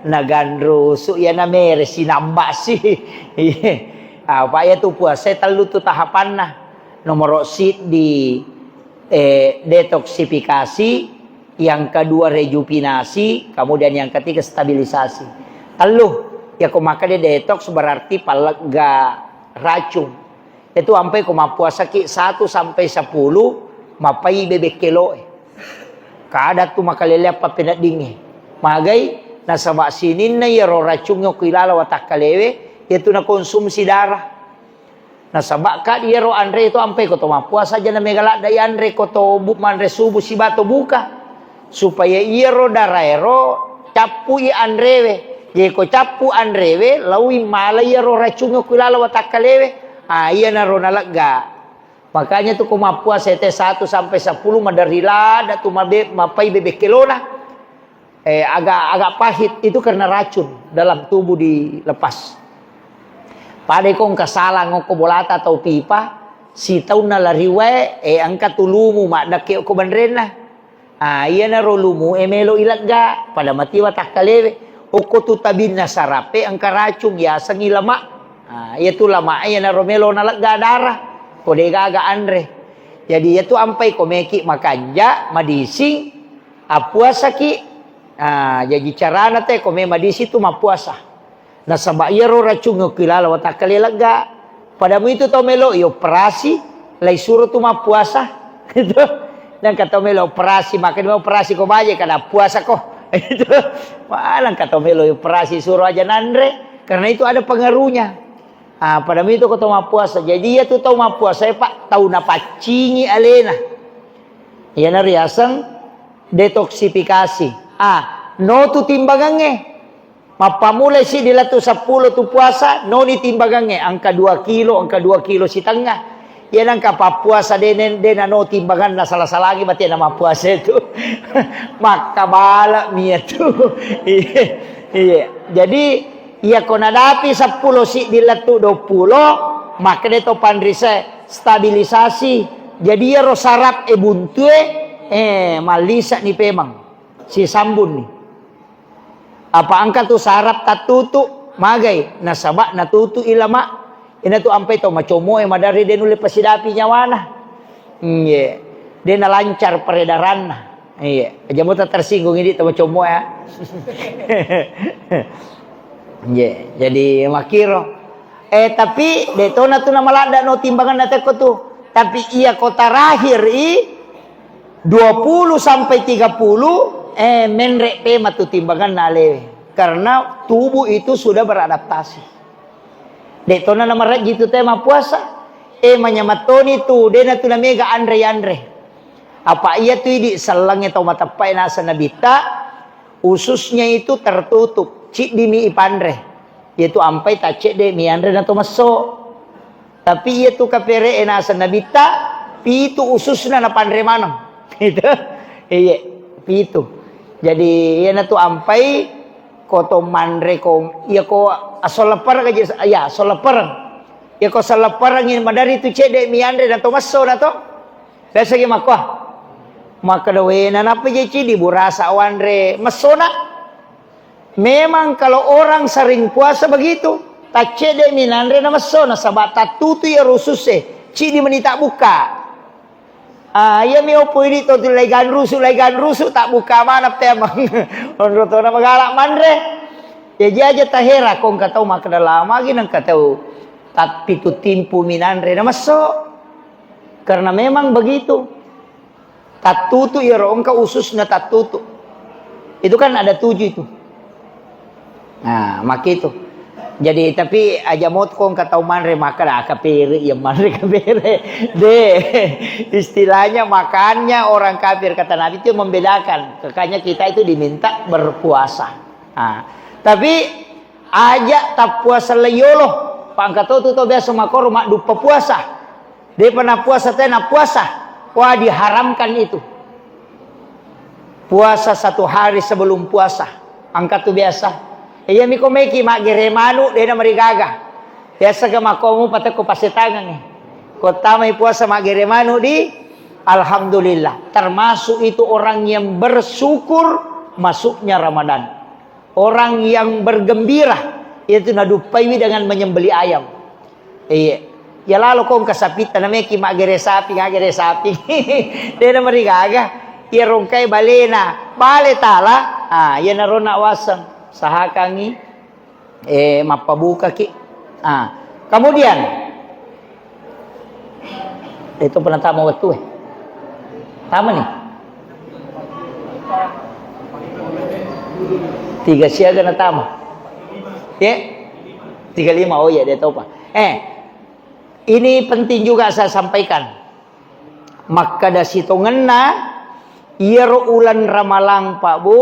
Naganrusu iya na mere sinamba si. Iya. Apa iya tu puasa tellu tu tahapanna. Nomoro siddi, eh, detoksifikasi, yang kedua rejuvinasi, kemudian yang ketiga stabilisasi. Tellu, ya ko makkeda detox berarti pallegga racung. Itu ampai ko mappuasaki satu sampai sepuluh, mapai bebek keloe. Kada tu makalelea pappeneddingnge. Magai, nasaba sininna iyaro racungnge ko ilala watakkalewe, yaitu nakonsumsi darah. Nasaba ka iyaro anre to ampai ko to mappuasa aja na mega ladda ianre ko to bu-, manre subuh sibawa to buka. Supaya iyaro daraero cappui anrewe. Jadi ko cappu anrewe, laui mala iyaro racungnge ko ilala watakkalewe. Ah, iyanaro nalegga. Makanya tu ko mappuasa te satu sampai sepuluh maderri ladda tu mabe-, mapai bebek kelona. Eh, agak, agak pahit itu karena racun dalam tubuh dilepas. Pada ko engka salang okko bolata atau pipa, sitaunna lariwae, eh, engka tu lumu maddekke okko benrenna. Ah, iyanaro lumu e melo ilegga, pada matiwa takkalewe. Okko tu tabinna sarape engka racung, yasengngi lama. Ah, iya tu lama e iyanaro melo nalegga darah. Ko de gaga anre. Jadi iya tu ampai ko meki makanja, madising, appuasaki. Ah, jaji carana te ko me madising tu mappuasa. Nasaba iyaro racung okko ilala watakkale legga. Pada muitu tau melo i operasi, lai suro tu mappuasa. Itu. Nangka tau melo operasi, maka dia operasi ko baje kada puasa ko. Itu. Wah, nangka tau melo operasi suro aja nanre, karena itu ada pengaruhnya. Ah, pada muitu ko tau mappuasa. Jadi iya tu tau mappuasa, Pak, tau napaccingi alena. Iyana riaseng detoksifikasi. Ah, no tu timbangangnge. Mappamulai siddi lettu seppulo tu puasa, noni timbangangnge, engka dua kilo, engka dua kilo sitengnga. Iya nengka pappuasa de-, de-, de nano timbanganna, sala-salangi bate na mappuasa itu. Makkabala mi itu. Iya, iya. Jadi, iya ko nadapi seppulo siddi lettu dua puluh, makkeda to panrise stabilisasi. Jadi, iyaro saraf e buntue, eh, mallisa ni pemang. Sisambunni. Apa engka tu saraf tattutu, magai, nasaba natutu ilama. Ina tu ampai tau macomoe maderri de nulle pasidapi nyawana. Iya. De' nalancar peredaranna. Iya. Aja' mota tersinggung ini teman cowok ya. Iya. Jadi makkiro. Eh, tapi de' tona tu namaladda' no timbanganna tekko tu. Tapi iya ko terakhir i dua puluh sampai tiga puluh, eh, menre' pe matu timbanganna alewe. Karena tubuh itu sudah beradaptasi. De' tona namarejji tu te mappuasa. Eh, manyamattoni tu, de' natu namega anre-anre. Apa iya tu idi' sellengnge tau mateppa e naseng Nabitta, ususnya itu tertutup, ciddi mi ipanre. Iya tu ampai taccedde' mi anre na to messo. Tapi iya tu kapere' e naseng Nabitta, pitu ususna napanre maneng. Itu. Iya, pitu. Jadi, iya natu ampai ko to manre ko, iya ko asolleppereng aja, iya, asolleppereng. Iya ko selleppereng ini madari tu cedde' mi anre na to messo na to. Biasa ki makko. Makkeda, "We, nanappa je cidi burasa wanre messona?" Memang kalau orang sering puasa begitu, taccedde' mi nanre na messona, saba' tattutu iya rususse, cidi meni tabukka. Ah, iya mi opo idi' to tu lai ganrusu, lai ganrusu, tabukka mana temang. Onro tona magala' manre. Jaji aja tahera, ko engka tau makkeda lama gi nengka tau tappitu timpu mi nanre na messo. Karena memang begitu. Tattutu iyaro engka ususna tattutu. Itu kan ada tujuh itu. Nah, makkitu. Jadi, tapi aja' motko engka tau manre makkeda, "Ah, kapere', iya manre kapere'." De'. Istilahnya makannya orang kafir, kata Nabi itu membedakan. Makanya kita itu diminta berpuasa. Nah, tapi aja' tappuasa leyolo. Pangkatotu to biasa makoro madduppa puasa. De'pa napuasa, te napuasa. Wah, diharamkan itu. Puasa satu hari sebelum puasa. Angka tu biasa. Iya mi ko meki maggere manu, de' na marigaga. Biasa ke makomu patekko pasetangan. Ko tamai puasa maggere manu di, alhamdulillah. Termasuk itu orang yang bersyukur masuknya Ramadan. Orang yang bergembira, itu naduppaiwi dengan menyembelih ayam. Iya. Ya lalo ko engka sapitta, nameki maggere sapi, ngaggere sapi. De' na marigaga. Iya rongkai balena, bale tala. Ah, iya narona waseng. Sahakangi, eh, mappabukaki. Ah, kemudian, itu pernah tama waktu, eh. Tama nih. Tiga siaga na tama. Ya? Tiga lima, oh iya, dia tahu, Pak. Eh, ini penting juga saya sampaikan. Makkeda sitongenna, iyaro uleng Ramalang, Pak Bu,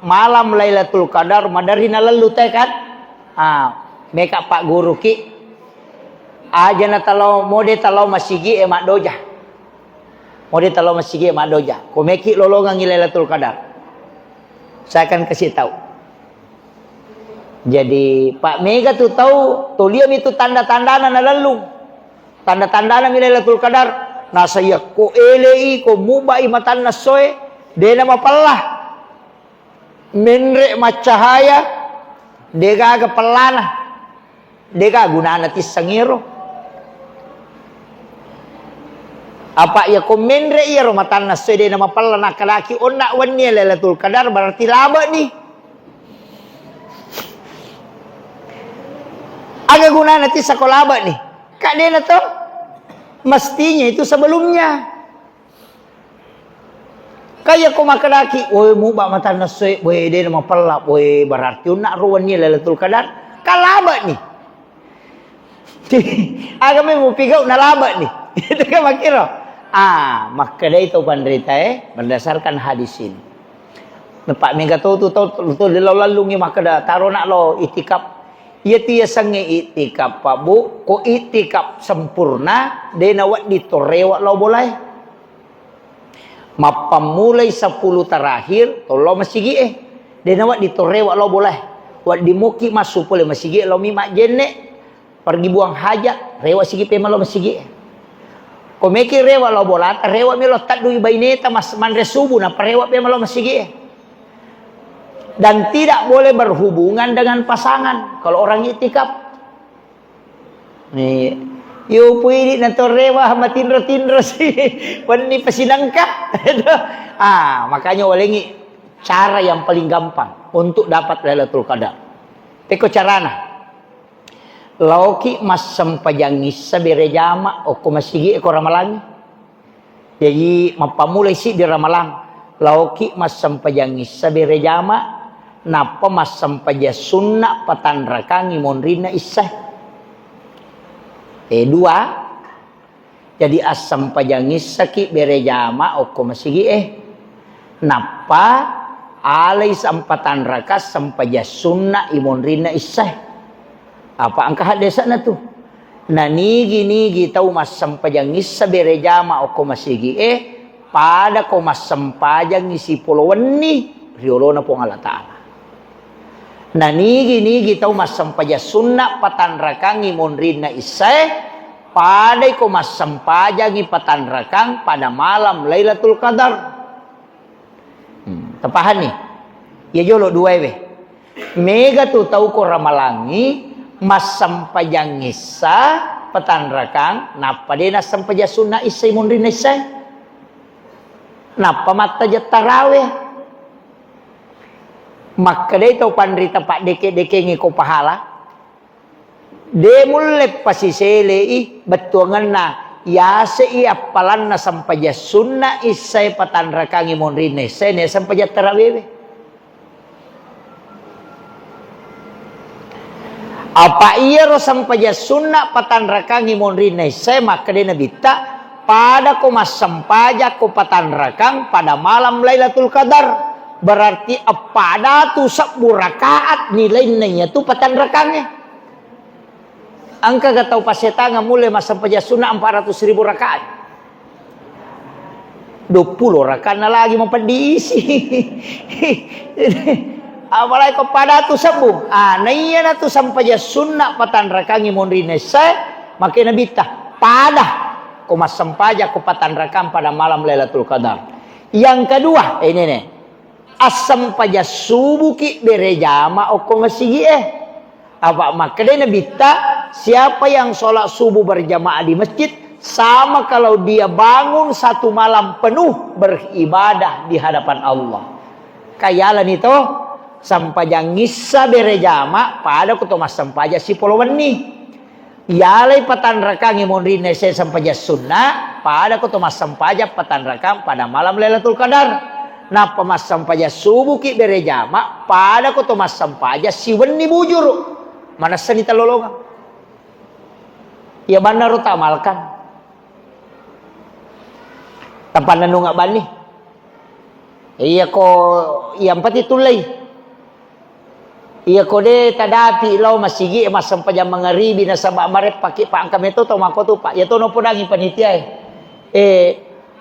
malam Lailatul Qadar, madari nalellu te kan? Ah, meka Pak Guruki, aja' na talo, mode talo masigi e maddoja. Mode talo masigi e maddoja. Ko meki lolongengi Lailatul Qadar. Saya akan kasih tahu. Jadi, Pak, mega tu tau, toliami tu tanda-tandana nalellung. Tanda-tandana mi Lailatul Qadar. Nasaba iya ko elei, ko mubai matanna essoe, de' na mapella. Menre' maccahaya, de'gaga pellana. De'ga gunana tissengngero. Apa iya ko menre' iyaro matanna essoe de' na mapella, nakkadaki onna wenni Lailatul Qadar, berarti labe'ni. Aga gunana tissa ko labe'ni? Ka de'na to. Mestinya itu sebelumnya. Kaya ko makkedaki, "Woi, muba matanna essoe, woi, de' na mapella, woi, berarti onna ro wenni Lailatul Qadar." Ka labe'ni. Aga memang mupigau na labe'ni. Itu kan makkiro. Ah, makkedai to panrita, eh, berdasarkan hadis ini. Nepa mega to tu tau tu lao lallungi makkeda, "Taro na lao itikaf." Iya tu yasengnge itikaf, Pak Bu, ko itikaf sempurna, de' na wedding to rewe' lao bolae. Mappammulai sepuluh terakhir, to lao masigi'e. De' na wedding to rewe' lao bolae. Wedding muki massu pole masigi'e, lao mi majjenne'. Pergi buang hajat, rewe' sigi pe malo masigi'e. Ko meki rewe' lao bolata, rewe' mi lao taddui baineta mas-, manre subuh, nappa rewe' pe malo masigi'e. Dan tidak boleh berhubungan dengan pasangan kalau orang itikaf. Nih, Yo puidi na torewa matinro-tinro si wenni pasinangka. Ah, makanya walengi cara yang paling gampang untuk dapat Lailatul Qadar. Pekko carana. Laoki massempajang issa bere jama okko masigi e ko Ramalangi. Jaji, mappammulai siddi Ramalang, laoki massempajang issa bere jama, nappa massempajang sunna patanrakangi monrinna issae. Eh, dua. Jadi, assempajang issaki bere jama okko masigi e. Nappa alai sampatanraka sempajang sunna i monrinna issae. Apa engka haddese'na tu. Nanigi-nigi tau massempajang issa bere jama okko masigi e, pada ko massempajangi sipolo wenni ri olona Puang Allah Ta'ala. Nanigi-nigi tau massempajang sunna patanrakangi monrinna issae, padai ko massempajangi patanrakang pada malam Lailatul Qadar. Hmm, tapahanni? Iya jolo duaewe. Mega tu tau ko Ramalangi massempajang issa patanrakang, nappa de nassempajang sunna issa i monrinna issae. Nappa mattajeng tarawe. Makkedai tau panrita paddeke-dekengi ko pahala. De mulle pasiselei bettuangenna, yase'i appalanna sempajang sunna issae patanrakangi monrinna issae, ne sempajang tarawewe. Apa iyaro sempajang sunna patanrakangi monrinna issae, makkeda Nabitta, pada ko massempajang ko patanrakang pada malam Lailatul Qadar, berarti eppa datu sebbu rakaat nilainna iyatu patanrakangnge. Engkaga tau passetangeng mulle massempajang sunna empat ratus ribu rakaat? Duappulo rakaatna lagi mapeddi isi. Apalagi ko pada tu sebbu. Ah, naiya natu sempajang sunna patanrakangi monrinna issae, makkeda Nabitta, pada ko massempajang ko patanrakang pada malam Lailatul Qadar. Yang kedua, eh, ini nih. Assempajang subuki bere jama okko masigi e. Apa makkedai Nabitta, siapa yang sholat subuh berjamaah di masjid, sama kalau dia bangun satu malam penuh beribadah di hadapan Allah. Kayalani to, sempajang issa bere jama, pada ko to massempajang sipolo wenni. Yalai patanrakangi monrinna isse sempajang sunna, pada ko to massempajang patanrakang pada malam Lailatul Qadar. Nappa massempajang subuki bere jama, pada ko to massempajang siwenni bujuru. Manessani tallolongeng. Iya bannaro ta amalkan. Tapannennunga banni. Iyako, iya mpati tullei. Iyako de tadapi lao masigi e massempajang mangaribi nasaba mareppaki, Pak, engka meto tau makkotu, Pak. Iya tono podangi panitia e. Eh,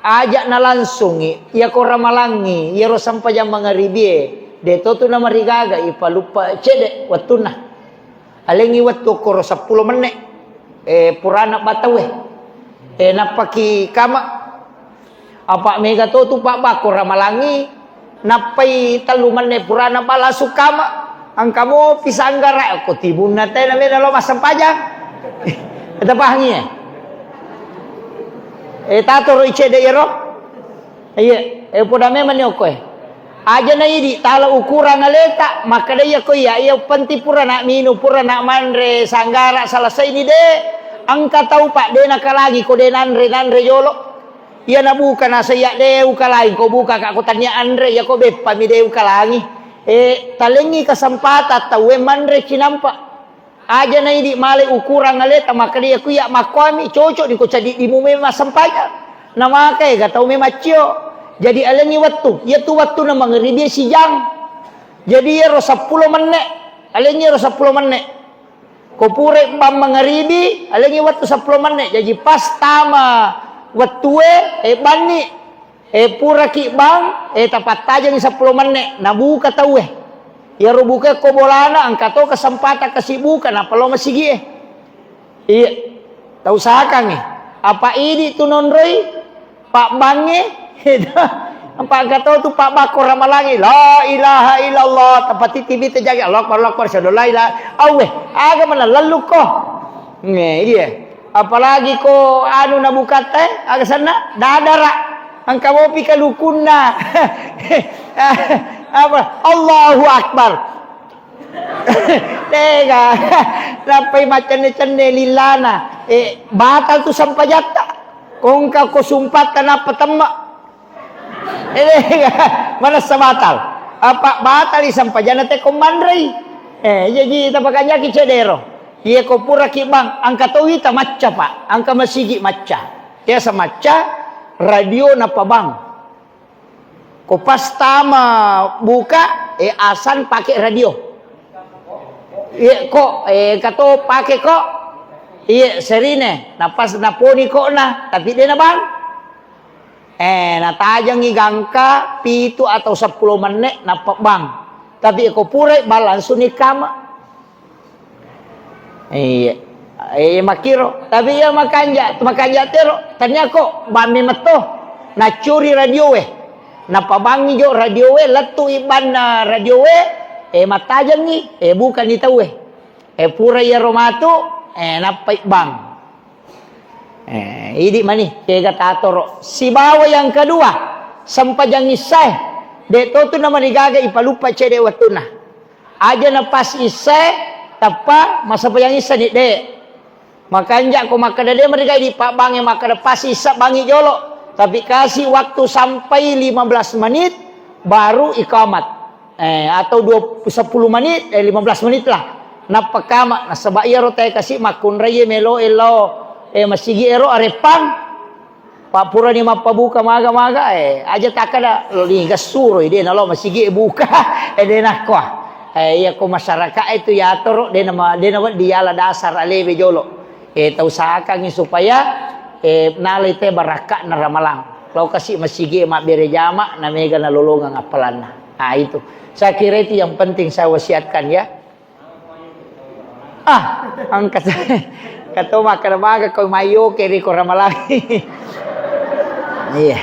aja nalangsungi, iyako ramalangi, iyaro sempajang mangaribi e, de to tu namarigaga, ipaluppa cede wettunna. Alengi wettu okkoro seppulo menne, eh, purana batau e. Eh, nappaki kama. Apa mega to tu pabbakko ramalangi, nappai tellu menne purana balasu kama. Engka mopi sanggara ko tibunna tena mena lo massempajang. Tapahangi e? Eh, tatoro icede iyaro. Iya, eh, poda memang ni okko e. Aja na idi tala ukurang aleta, makkeda iya ko iya, iya penting pura nak minum, pura nak manre sanggara, selesai ni de. Engka tau, Pak, de nakalangi ko de nanre, nanre jolo. Iya nabuka nasaiya de ukalangi, ko buka ka ko tania anre, iya ko beppa mi de ukalangi. Eh, talengi kesempatan tau e manre cinampa. Aja na idi malai ukurang aleta, makkeda iya ku iya makkuami, cocok ni ko cadiddimu memang sempajang. Namaka ega tau memang cio. Jadi alengi wettu, iya tu wettu na mangaribi sijang. Jadi iyaro seppulo menne, alengi iyaro seppulo menne. Ko pura bang mangaribi, alengi wettu seppulo menne. Jadi pas tama wettue, eh, banni. Eh, puraki bang, eh, tapattajengi seppulo menne, nabuka tau e. Iyaro buka ko bolana, engka to kesempatan kasi buka, nappa lo masigi e. Iya, tausahakangi. Apa idi tu nonroi, Pak Bange, apa engka to tu Pak Bakko ramalangi, la ilaha illallah, tapatiti bita jagi, Allahu Akbar, Allahu Akbar, syahadu la ilaha, awe, aga mana lalu ko. Nge, iya. Apalagi ko anu nabukatta, eh, aga senna? Dadara. Engka mopi kalukunna. Apa? Allahu Akbar. Tega. Nappai maccenne-cenne lillana. Eh, batal tu sempajatta. Ko engka ko sumpatta nappa temma. Eh, manessa batal. Apa batali sampajanna te ko manrei. Eh, jaji tapakanjaki cedero. Iya ko puraki bang, engka towi ta macca, Pak. Engka masigi macca. Biasa macca, radio nappa bang. Ko pas tama buka, eh, asan pake radio. Iya ko, eh, kato pake ko. Iya serine, napas naponi ko na, tapi de na bang. Eh, natajengi gangka pitu atau seppulo menne nappa bang. Tapi ko purai bang langsung ni kama. Iya. Eh, makiro. Tapi iya makanja, makanja tero. Tanya ko bammi metto. Nacuri radio we. Napabangi jo radio we, lettu ibanna radio we. Eh, matajengi. Eh, bukan ni tau we. Eh, pura iya ro matu. Eh, nappai bang. Eh, idi mani, kega tatoro. Sibawa yang kedua, sempajang issae. De to tu namarigaga ipaluppa cede wettunna. Aja na pas issae, tappa massempajang issa ni, de. Makanja ko makkeda de marigai di pabbange makkeda pas issa bangi jolo. Tapi kasih waktu sampai lima belas menit, baru ikamat. Eh, atau dua, sepuluh menit, eh, lima belas menit lah. Nappa kama, nasaba iyaro tae kasi makkunrai melo elo, eh, masigi ero areppang. Pak purani mappabuka maga-maga, eh, aja takkada, lo ni gassuro, de nalo masigi buka, eh, de nakkoa. Eh, iya ko masyarakat itu yatoro, de nama, de nama diala dasar alebe jolo. Eh, tausahakangngi supaya, eh, nalai te barakka'na ramalang. Lao kasi masigi mabbere jama, na mega nalolongeng appalanna. Ah, itu. Saya kira itu yang penting saya wasiatkan ya. Ah, angkat. Kato makkeda maga ko mayoke ri ko ramalang. Iya.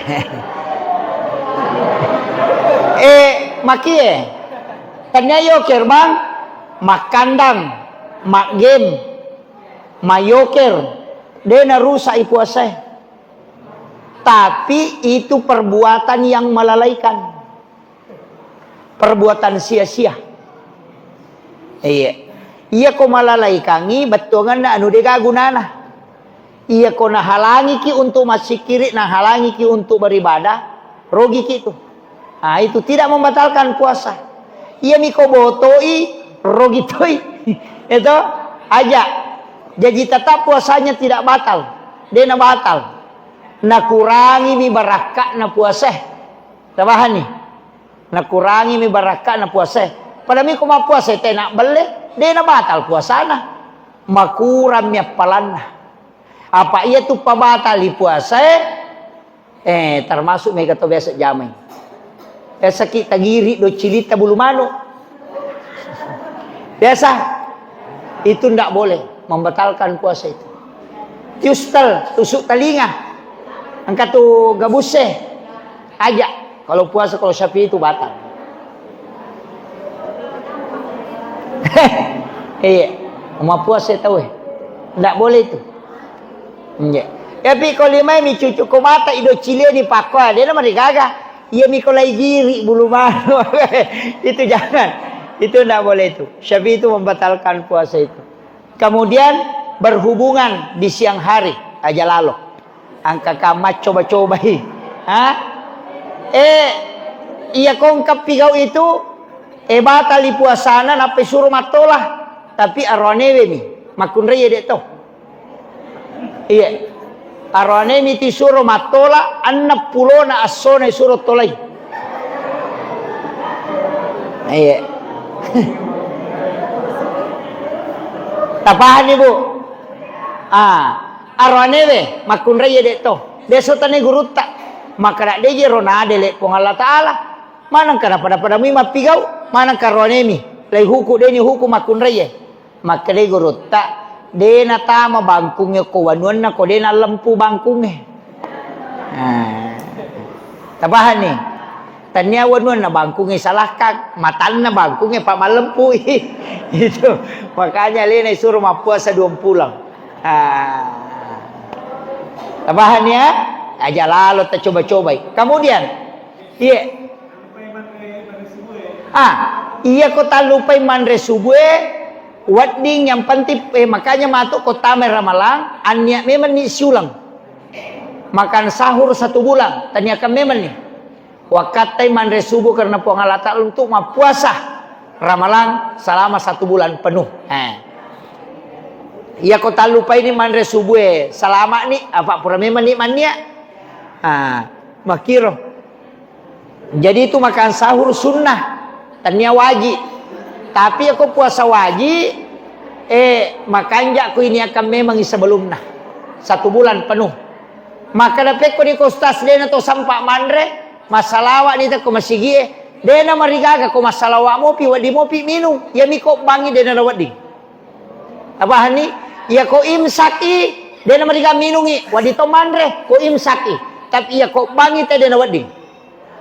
Eh, makie. Tanya yoker, Bang. Makkandang, maggame, mayoker, de narusak i puasae. Tapi itu perbuatan yang melalaikan. Perbuatan sia-sia. Iya. Iya ko malalaikangi bettuanganna anu dega gunana. Iya ko nahalangiki untuk massikkiri, nahalangiki untuk beribadah, rogiki tu. Nah, itu tidak membatalkan puasa. Iya miko botoi, rogi toi. Itu aja. Jadi tetap puasanya tidak batal. Dena batal. Nakurangi mi barakka'na puasa. Tabahanni. Nakurangi mi barakka'na puasa. Pada miko mappuasa tena belle, dena batal puasana. Makurang mi appalanna. Apa iya tu pabatali puasae? Eh, termasuk mega to biasa jamai. Biasa ki tagiri do cilita bulu manu. Biasa. Itu ndak boleh membatalkan puasa itu. Tiustel, tusuk telinga. Engka tu gabuse. Aja. Kalau puasa, kalau Syafi'i itu batal. Iya. Mau puasa tahu eh. Ndak boleh itu. Iya. Tapi kalau lima mi cucu ko mata ido cile ni pakkoa, dia nama digaga. Iya mi ko lai giri bulu manu. Itu jangan. Itu ndak boleh itu. Syafi'i itu membatalkan puasa itu. Kemudian berhubungan di siang hari, aja lalo. Angka kamma coba-cobai. Ha? Eh, iya kongka pigau itu, eh, batali puasana, nappa suro mattola. Tapi aroanewe mi, makkunrai de to. Iya. Aroane mi tisuro mattola, enneng pulona assona isuro tolai. Iya. Tapahanni, Bu? Ah, aroane we, makkunrai de to. Deso tane gurutta. Makkada deje ro nadele Puang Allah Ta'ala. Manengka napada-pada mui mappigau, manengka aroane mi. Lai huku deni huku makkunrai e. Makkedai gurutta, de natama bangkungnge ko wanuanna ko de nallempu bangkungnge. Nah. Tapahanni? Tania wanuanna bangkungnge salahkang, matanna bangkungnge pa mallempui. Itu. Makanya alena isuro mappuasa dua pulang. Ah. Tapahani ya? Aja lalo tacoba-cobai. Kemudian, iya. Ah, iya ko tallupai manre subue, wedding yang penting, eh, makanya matu ko tamai Ramalang, annia memang ni siulang. Makan sahur satu bulan, taniakan memang ni. Wakkattai manre subuh karena Puang Allah Ta'ala untuk mappuasa Ramalang selama satu bulan penuh. Eh. Iya ko tallupai ni manre subue, salama ni, apa pura memang ni mannia. Ah, makiro. Jadi itu makan sahur sunnah, tania wajib. Tapi iya ko puasa wajib, eh, makanja ko ini akan memang sebelumna. Satu bulan penuh. Maka dapekko ni ko ustaz dena to sampa manre, massalawa ni ko masigie, dena marigaga ko massalawa mopi, wedding mopi minung, iya mi ko bangi dena wedding. Tapahanni? Iya ko imsak i, dena mariga minungi, wedding to manre, ko imsak i. Tapi iya ko bangi te dena wedding.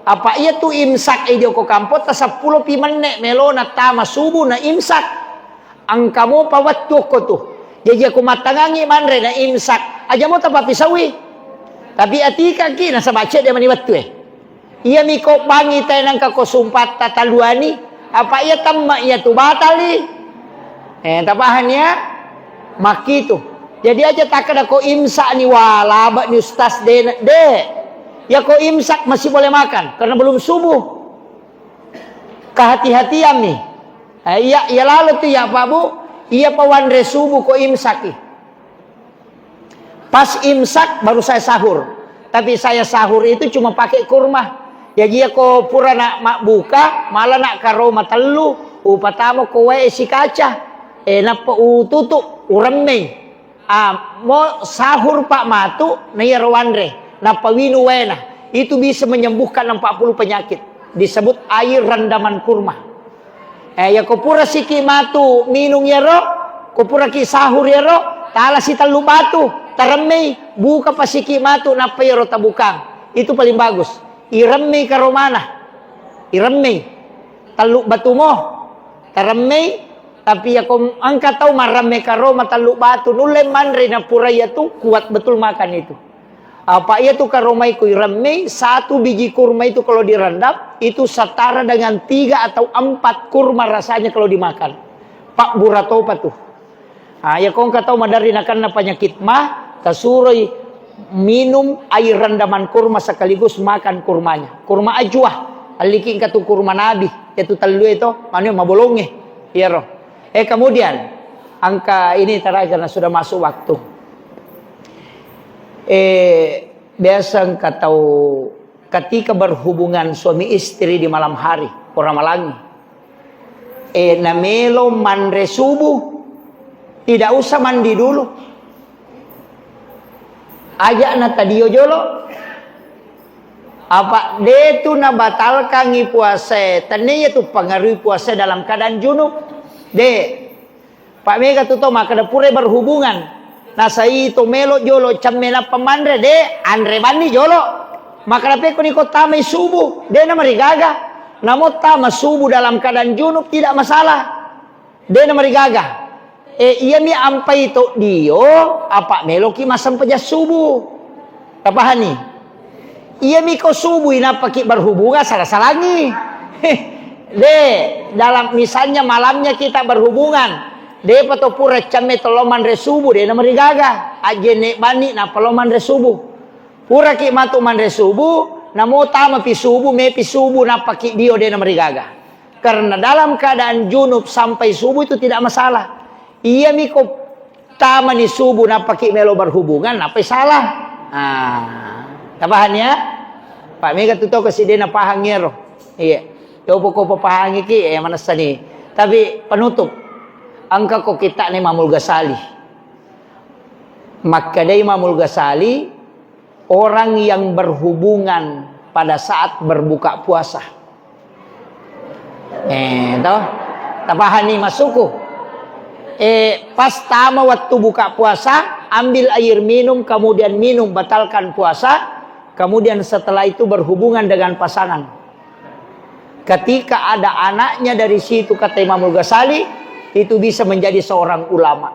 Apa iya tu imsak e dio ko kampotta seppulo pi menne melona tama subuh na imsak. Engka mopa wettu okko tu. Jaji ko mattangangi manre na imsak. Aja mo tapapisaui. Tapi atikaki nasaba cedde mani wettu e. Iya mi ko bangi te nangka ko sumpatta taluani. Apa iya temma iya tu batali. Eh, tapahani ya? Makkitu. Jadi aja takkeda ko imsak ni, wah, laba ni ustaz de, de. Ya ko imsak masih boleh makan karena belum subuh. Kehati-hatian mi. Eh, iya, iya lalo tu ya Pak Bu, iya pawanre subuh ko imsak i. Pas imsak baru saya sahur. Tapi saya sahur itu cuma pakai kurma. Jaji iya ko pura na mabbuka, mala na karoma tellu, upatama ko wae si kaca. Eh, nappa ututu, uremmei. Ah, mo sahur Pak matu, na iyaro wanre, nappa winu waena. Itu bisa menyembuhkan empat puluh penyakit. Disebut air rendaman kurma. Eh, yako pura siki matu minung iyaro, ko puraki sahur iyaro, tala si tellu batu, taremmei, buka pasiki matu, nappa iyaro tabukang. Itu paling bagus. Iremmei karomana. Iremmei. Tellu batu mo. Taremmei, tapi yako engka tau maremme karoma tellu batu, nulle manre na pura iyatu, kuat betul makan itu. Apa iya tu karomai ku iremmei, satu biji kurma itu kalau direndam, itu setara dengan tiga atau empat kurma rasanya kalau dimakan. Pak Buratopa tu. Ah, ya kong katau madarri nakanna penyakit ma, tasuroi minum air rendaman kurma sekaligus makan kurmanya. Kurma ajwa, alliki engka tu kurma nabi, itu tellu itu, manu mabolonge. Iyaro. Eh, kemudian, angka ini terakhir karena sudah masuk waktu. Eh, biasa engka tau ketika berhubungan suami istri di malam hari, orang malangi. Eh, namelo manre subuh, tidak usah mandi dulu. Aja na tadio jolo. Apa de tu nabatalkangi puasa, tania tu pengaruhi puasa dalam keadaan junub. De. Pak mega tu to makkeda purai berhubungan. Nasai to melo jolo cemme nappa manre, de, anre banni jolo. Makkeda pekko ni ko tamai subuh, de na marigaga. Namo tama subuh dalam keadaan junub tidak masalah. De na marigaga. Eh, iya mi ampai to dio, apa meloki massempajang subuh. Tapahani? Iya mi ko subuh nappaki berhubungan, salah-salangi. De, dalam misalnya malamnya kita berhubungan, de pa to pura camme to lo manre subuh, de na marigaga. Ajjenne bani nappa lo manre subuh. Puraki matu manre subuh, namo tama pi subuh, mepi subuh, nappaki dio, de na marigaga. Karena dalam keadaan junub sampai subuh itu tidak masalah. Iya mi ko tamani subuh nappaki melo berhubungan, nappai salah. Ah, tapahani ya? Pak mega tu to kasi de na pahang iyaro. Iya. Yo poko papahangi ki, eh, manessani. Tapi penutup. Engka ko kita ni Imamul Ghazali. Makkedai Imamul Ghazali, orang yang berhubungan pada saat berbuka puasa. Eh, toh? Tapahani masukku? Eh, pas tama waktu buka puasa, ambil air minum, kemudian minum, batalkan puasa, kemudian setelah itu berhubungan dengan pasangan. Ketika ada anaknya dari situ, kata Imamul Ghazali, itu bisa menjadi seorang ulama.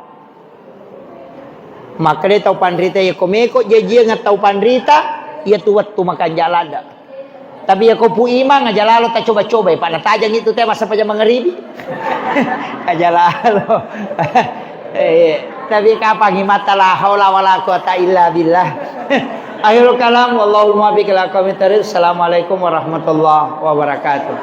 Makkeda tau panrita, iya ko meko jajiang tau panrita, iya tu wettu makanja ladde. Tapi iya ko pu imang aja lalo tacoba-coba, pada tajang itu teh masa paja mangaribi. Aja lalo. Eh, tapi kapang mata la haula wala quwata illa billah. Akhirul kalam, wallahul muwaffiq ila aqwamit thariq. Assalamualaikum warahmatullahi wabarakatuh.